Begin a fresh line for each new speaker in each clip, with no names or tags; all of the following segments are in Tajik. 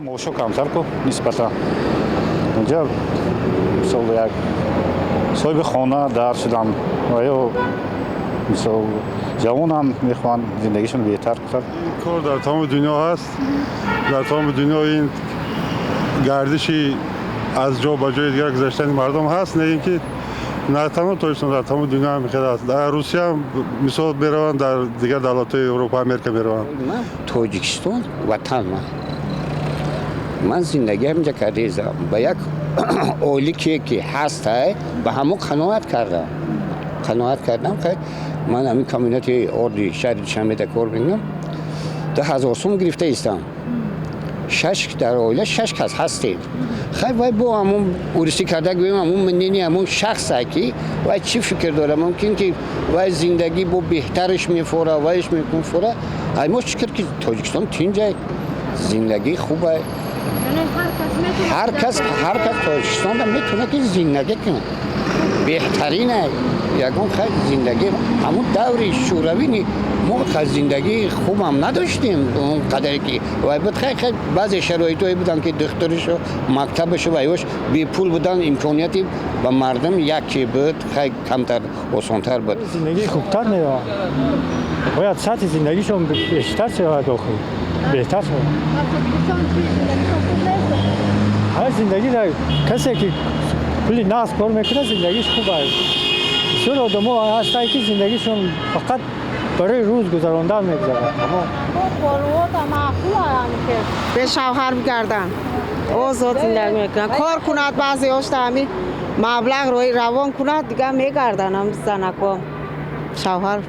Маошо камтар ку нисбатан. Инҷа, мисол, як соҳиби хона дар шудан ва ё, мисол, ҷавонам мехоҳанд зиндагишон беҳтар кунад.
Кор дар тамоми дунё ҳаст. Дар тамоми дунё ин гардиши аз ҷо ба ҷои дигар гузаштани мардум ҳаст. Не ин ки на танҳо Тоҷикистон, дар тамоми дунё ҳам хел аст. Дар Русия мисол мераванд, дар дигар давлатҳои Европа, Америка мераванд.
Тоҷикистон ватан ман. Ман зиндагиам инҷа кардезам, ба як ойлике ки ҳастай, ба ҳамон қаноат кардам, қаноат кардам. Хай, ман ҳамин комбинати орди шаҳри Душанбеда кор мекунам, 2000 сум гирифта истам. Шаш дар оила шаш кас ҳастем. Хай, вай бо ҳамон урисӣ карда гӯем, ҳамон мнение ҳамон шахса ки вай чӣ фикр дора. Мумкин ки вай зиндагӣ бо беҳтараш мефора, вайш мефора. Ай мо шукр, ки Тоҷикистон тинҷай, зиндагӣ хубай. Ҳар кас Тоҷикистонда метавонад ки зиндагӣ кунад, беҳтарина. Ягон хай зиндагӣ ҳамун даври шӯравӣ мо зиндагии хубам надоштем, он қадаре ки вай буд. Хай, баъзе шароитҳое буданд, ки духтуришу, мактабашу вайош бепул будан, имконияти ба мардум яке буд. Хай, камтар осонтар буд.
Зиндагии хубтар меояд, бояд сатҳи зиндагишон бештар шавад, охир беҳтар шавад. Ҳар зиндагӣ, касе ки пули нағз кор мекунад, зиндагиш хуб аст. Бисёр одамо ҳастанд, ки зиндагишон фақат барои рӯз гузарондан мегузарад, тамом.
Бе шавҳар бигарданд, озод зиндагӣ мекунанд, кор кунад, баъзеҳошта ҳамин маблағ рои равон кунад, дигар мегарданд. Ҳам занако шавҳар.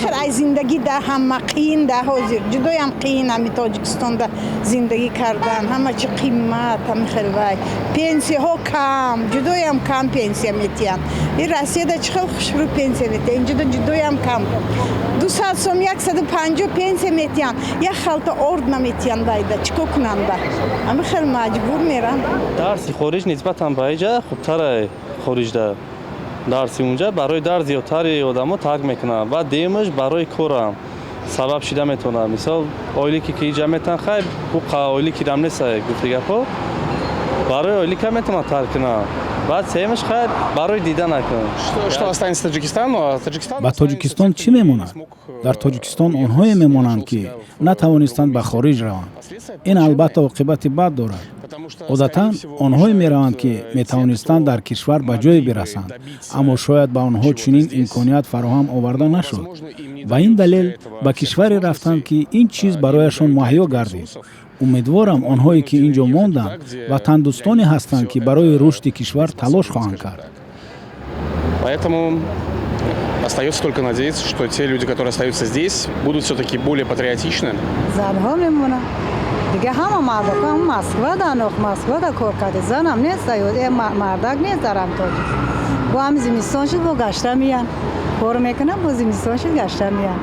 Хел ай зиндагӣ да ҳама қиин да. Ҳозир ҷудоям қиин ҳами Тоҷикистонда зиндагӣ кардан. Ҳама чи қимат, ҳами хел вай, пенсияҳо кам, ҷудоям кам пенсия метиҳанд. И Россияда чӣ хел хушрӯ пенсия метиҳанд, инҷода ҷудоям кам, 200 сом, 150 пенсия метиҳанд, як халта орд наметиҳанд. Вайда чӣ кор кунанд? Ба ҳами хел маҷбур меранд.
Дарси хориҷ нисбатан ба иҷа хубтара. Хориҷда дарси унҷа барои дарс зиёдтари одамо тарк мекунанд. Баъд дуюмаш, барои корам сабаб шида метавонад. Мисол, ойлике ки иҷа метан, хай, буқа ойлики рам неста, гуфти гапҳо, барои ойлика метавонад тарк кунад. Баъд сеюмаш, хай, барои дида накун.
Ба Тоҷикистон чӣ мемонад? Дар Тоҷикистон онҳое мемонанд, ки натавонистанд ба хориҷ раванд. Ин албатта оқибати бад дорад. Одатан онҳое мераванд, ки метавонистанд дар кишвар ба ҷое бирасанд, аммо шояд ба онҳо чунин имконият фароҳам оварда нашуд. Ба ин далел ба кишваре рафтанд, ки ин чиз барояшон муҳайё гардид. Умедворам, онҳое ки ин ҷо монданд, ватандӯстоне ҳастанд, ки барои рушди кишвар талош хоҳанд кард.
Поэтому остается только надеяться, что те люди, которые остаются здесь, будут все-таки более патриотичны.
Занҳо мемонанд, дига ҳама мардакам Москва данох, Москвада кор карде. Занам нест, э, мардак нест дарам тоҷик. Бо ҳами зимистон шуд, бо гашта миян, кор мекунам, бо зимистон шуд, гашта миян.